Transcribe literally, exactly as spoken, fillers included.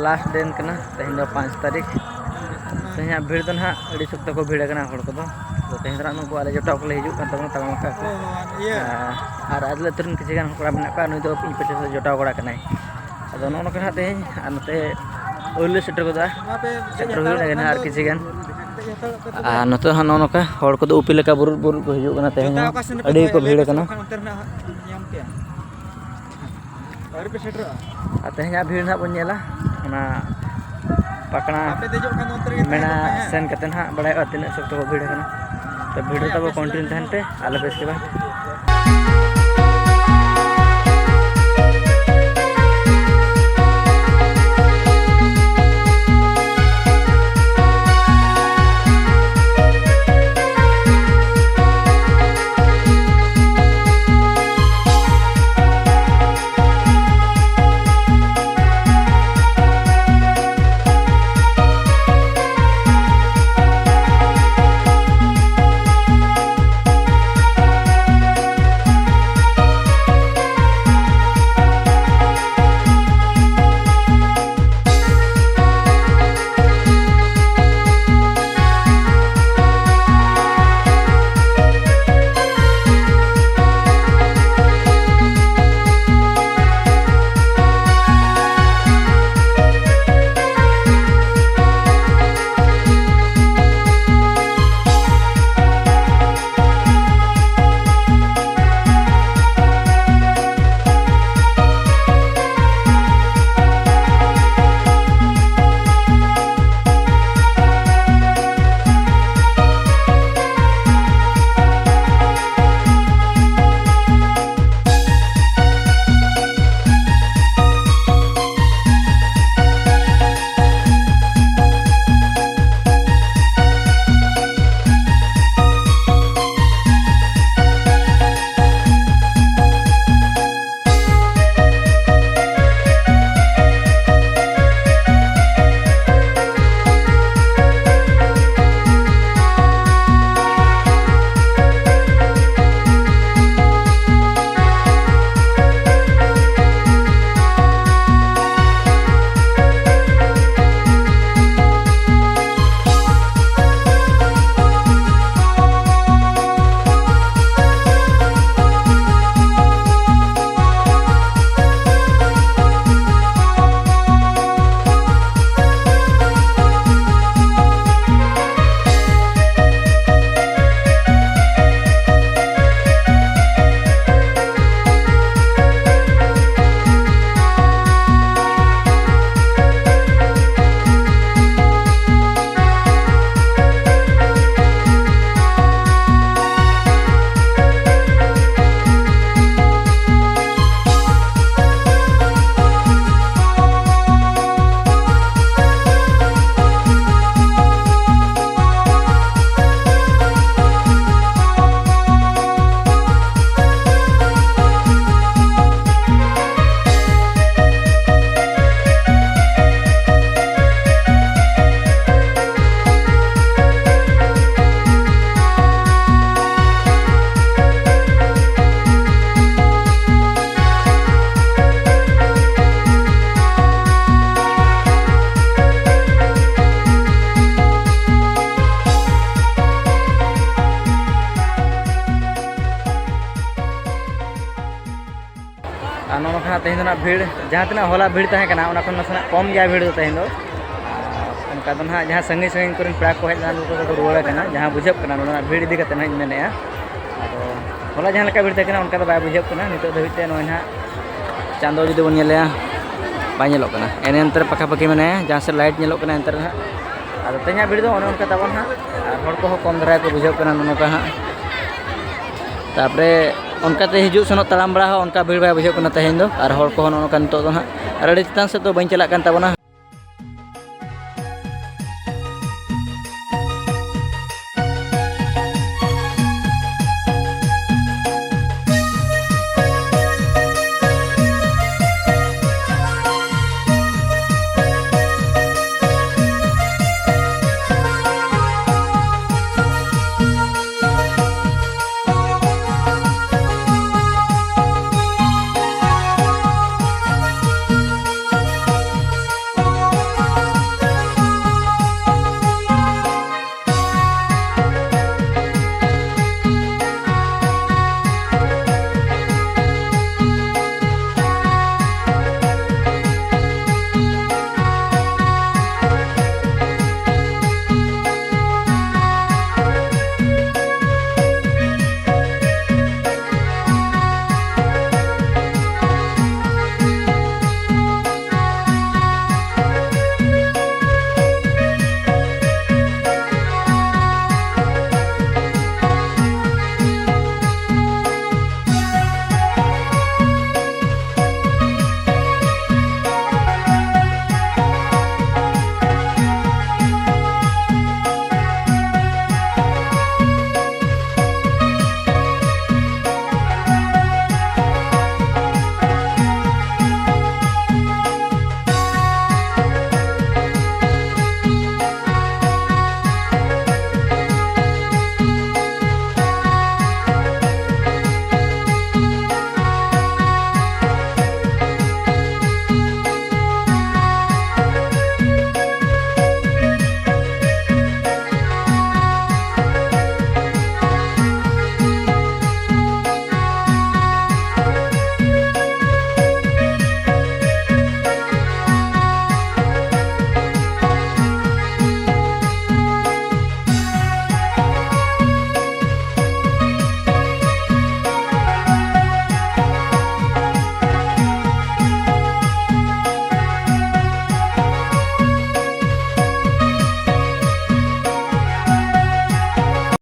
Last ᱰᱮᱱ ᱠᱟᱱᱟ, ᱛᱮᱦᱮᱧ ᱫᱚ ᱯᱟᱸᱪ ᱛᱟᱹᱨᱤᱠᱷ᱾ ᱛᱮᱦᱮᱧᱟᱜ ᱵᱷᱤᱲ ᱫᱚ ᱱᱟᱦᱟᱜ ᱟᱹᱰᱤ ᱥᱚᱠᱛᱚ ᱠᱚ ᱵᱷᱤᱲ ᱟᱠᱟᱱᱟ ᱦᱚᱲ ᱠᱚᱫᱚ᱾ ᱛᱚ, ᱛᱮᱦᱮᱧ ᱫᱚ ᱱᱟᱦᱟᱜ ᱱᱩᱠᱩ ᱟᱞᱮ ᱡᱚᱴᱟᱣ ᱠᱚᱞᱮ ᱦᱤᱡᱩᱜ ᱠᱟᱱ ᱛᱟᱵᱚᱱᱟ, ᱛᱟᱲᱟᱢ ᱟᱠᱟᱫ ᱠᱚ᱾ ᱚ, ᱤᱭᱟᱹ᱾ ᱟᱨ, ᱟᱨ ᱟᱞᱮ ᱟᱹᱛᱩ ᱨᱮᱱ ᱠᱤᱪᱷᱩ ᱜᱟᱱ ᱠᱚᱲᱟ ᱢᱮᱱᱟᱜ ᱠᱚᱣᱟ, ᱱᱩᱭ ᱫᱚ ᱤᱧ ᱯᱟᱪᱷᱮ ᱥᱮ ᱡᱚᱴᱟᱣ ᱠᱚᱲᱟ ᱠᱟᱱᱟᱭ᱾ ᱟᱫᱚ ᱱᱚᱜᱼᱚ ᱱᱚᱝᱠᱟ ᱱᱟᱦᱟᱜ ᱛᱮᱦᱮᱧ, ᱟᱨ ᱱᱚᱛᱮ ᱟᱹᱣᱨᱤ ᱞᱮ ᱥᱮᱴᱮᱨ ᱜᱚᱫᱚᱜᱼᱟ᱾ ᱥᱮᱴᱮᱨ ᱦᱩᱭᱩᱜ ᱞᱟᱹᱜᱤᱫ ᱱᱟᱦᱟᱜ ᱟᱨ ᱠᱤᱪᱷᱩ ᱜᱟᱱ᱾ ᱟᱨ ᱱᱚᱛᱮ ᱦᱚᱸ ᱱᱚᱜᱼᱚ ᱱᱚᱝᱠᱟ ᱦᱚᱲ ᱠᱚᱫᱚ ᱩᱯᱤ ᱞᱮᱠᱟ ᱵᱩᱨᱩᱫ ᱵᱩᱨᱩᱫ ᱠᱚ ᱦᱤᱡᱩᱜ ᱠᱟᱱᱟ ᱛᱮᱦᱮᱧ ᱦᱚᱸ᱾ ᱟᱹᱰᱤ ᱜᱮᱠᱚ ᱵᱷᱤᱲ ᱟᱠᱟᱱᱟ᱾ ᱟᱹᱣᱨᱤ ᱯᱮ ᱥᱮᱴᱮᱨᱚᱜᱼᱟ? ᱟᱨ ᱛᱮᱦᱮᱧᱟᱜ ᱵᱷᱤᱲ ᱱᱟᱦᱟᱜ ᱵᱚᱱ ᱧᱮᱞᱟ, ᱚᱱᱟ ᱯᱟᱠᱲᱟ ᱵᱟᱯᱮ ᱫᱮᱡᱚᱜ ᱠᱷᱟᱱ ᱚᱱᱛᱮ ᱨᱮᱜᱮ ᱛᱟᱦᱮᱸ ᱢᱮᱱᱟ ᱠᱚᱜ ᱯᱮ, ᱦᱮᱸ᱾ ᱥᱮᱱ ᱠᱟᱛᱮ ᱱᱟᱦᱟᱜ ᱵᱟᱲᱟᱭᱚᱜᱼᱟ ᱛᱤᱱᱟᱹᱜ ᱥᱚᱠᱛᱚ ᱠᱚ ᱵᱷᱤᱲ ᱟᱠᱟᱱᱟ᱾ ᱛᱚ, ᱵᱷᱤᱲ ᱨᱮ ᱛᱟᱵᱚ ᱠᱚᱱᱴᱤᱱᱤᱭᱩ ᱛᱟᱦᱮᱱ ᱯᱮ, ᱟᱞᱚ ᱯᱮ ᱥᱠᱤᱯᱟ᱾ ᱛᱮᱦᱮᱧ ᱫᱚ ᱱᱟᱜ ᱵᱷᱤᱲ, ᱡᱟᱦᱟᱸ ᱛᱤᱱᱟᱹᱜ ᱦᱚᱞᱟ ᱵᱷᱤᱲ ᱛᱟᱦᱮᱸ ᱠᱟᱱᱟ, ᱚᱱᱟ ᱠᱷᱚᱱ ᱱᱟᱥᱮᱱᱟᱜ ᱠᱚᱢ ᱜᱮᱭᱟ ᱵᱷᱤᱲ ᱫᱚ ᱛᱮᱦᱮᱧ ᱫᱚ᱾ ᱟᱨ ᱚᱱᱠᱟ ᱫᱚ ᱱᱟᱦᱟᱜ ᱡᱟᱦᱟᱸ ᱥᱟᱺᱜᱤᱧ ᱥᱟᱺᱜᱤᱧ ᱠᱚᱨᱮᱱ ᱯᱮᱲᱟ ᱠᱚ ᱦᱮᱡ ᱞᱮᱱᱟ, ᱩᱱᱠᱩ ᱫᱚᱠᱚ ᱨᱩᱣᱟᱹᱲ ᱠᱟᱱᱟ᱾ ᱡᱟᱦᱟᱸ ᱵᱩᱡᱷᱟᱹᱜ ᱠᱟᱱᱟ ᱱᱚᱰᱮᱱᱟᱜ ᱵᱷᱤᱲ ᱤᱫᱤ ᱠᱟᱛᱮ ᱱᱟᱦᱟᱜ ᱤᱧ ᱢᱮᱱᱮᱫᱼᱟ᱾ ᱟᱫᱚ ᱦᱚᱞᱟ ᱡᱟᱦᱟᱸ ᱞᱮᱠᱟ ᱵᱷᱤᱲ ᱛᱟᱦᱮᱸ ᱠᱟᱱᱟ, ᱚᱱᱠᱟ ᱫᱚ ᱵᱟᱭ ᱵᱩᱡᱷᱟᱹᱜ ᱠᱟᱱᱟ ᱱᱤᱛᱚᱜ ᱫᱷᱟᱹᱵᱤᱡ ᱛᱮ᱾ ᱱᱚᱜᱼᱚᱭ ᱱᱟᱦᱟᱜ ᱪᱟᱸᱫᱚ ᱡᱩᱫᱤ ᱵᱚᱱ ᱧᱮᱞᱮᱭᱟ, ᱵᱟᱭ ᱧᱮᱞᱚᱜ ᱠᱟᱱᱟ᱾ ᱮᱱᱮ ᱮᱱᱛᱮ ᱨᱮ ᱯᱟᱠᱷᱟ ᱯᱟᱠᱷᱤ ᱢᱮᱱᱟᱭᱟ, ᱡᱟᱦᱟᱸ ᱥᱮᱫ ᱞᱟᱭᱤᱴ ᱧᱮᱞᱚᱜ ᱠᱟᱱᱟ ᱮᱱᱛᱮ ᱨᱮᱦᱚᱸ᱾ ᱟᱫᱚ ᱛᱮᱦᱮᱧᱟᱜ ᱵᱷᱤᱲ ᱫᱚ ᱚᱱᱮ ᱚᱱᱠᱟ ᱛᱟᱵᱚᱱ ᱦᱟᱸᱜ, ᱟᱨ ᱦᱚᱲ ᱠᱚᱦᱚᱸ ᱠᱚᱢ ᱫᱷᱟᱨᱟ ᱜᱮᱠᱚ ᱵᱩᱡᱷᱟᱹᱜ ᱠᱟᱱᱟ ᱱᱚᱜᱼᱚ ᱱᱚᱝᱠᱟ ᱦᱟᱸᱜ᱾ ᱛᱟᱨᱯᱚᱨᱮ ᱚᱱᱠᱟᱛᱮ ᱦᱤᱡᱩᱜ ᱥᱮᱱᱚᱜ ᱛᱟᱲᱟᱢ ᱵᱟᱲᱟ ᱦᱚᱸ ᱚᱱᱠᱟ ᱵᱷᱤᱲ ᱵᱟᱭ ᱵᱩᱡᱷᱟᱹᱜ ᱠᱟᱱᱟ ᱛᱮᱦᱮᱧ ᱫᱚ, ᱟᱨ ᱦᱚᱲ ᱠᱚᱦᱚᱸ ᱱᱚᱜᱼᱚ ᱱᱚᱝᱠᱟ ᱱᱤᱛᱚᱜ ᱫᱚ ᱦᱟᱸᱜ, ᱟᱨ ᱟᱹᱰᱤ ᱪᱮᱛᱟᱱ ᱥᱮᱫ ᱫᱚ ᱵᱟᱹᱧ ᱪᱟᱞᱟᱜ ᱠᱟᱱ ᱛᱟᱵᱚᱱᱟ᱾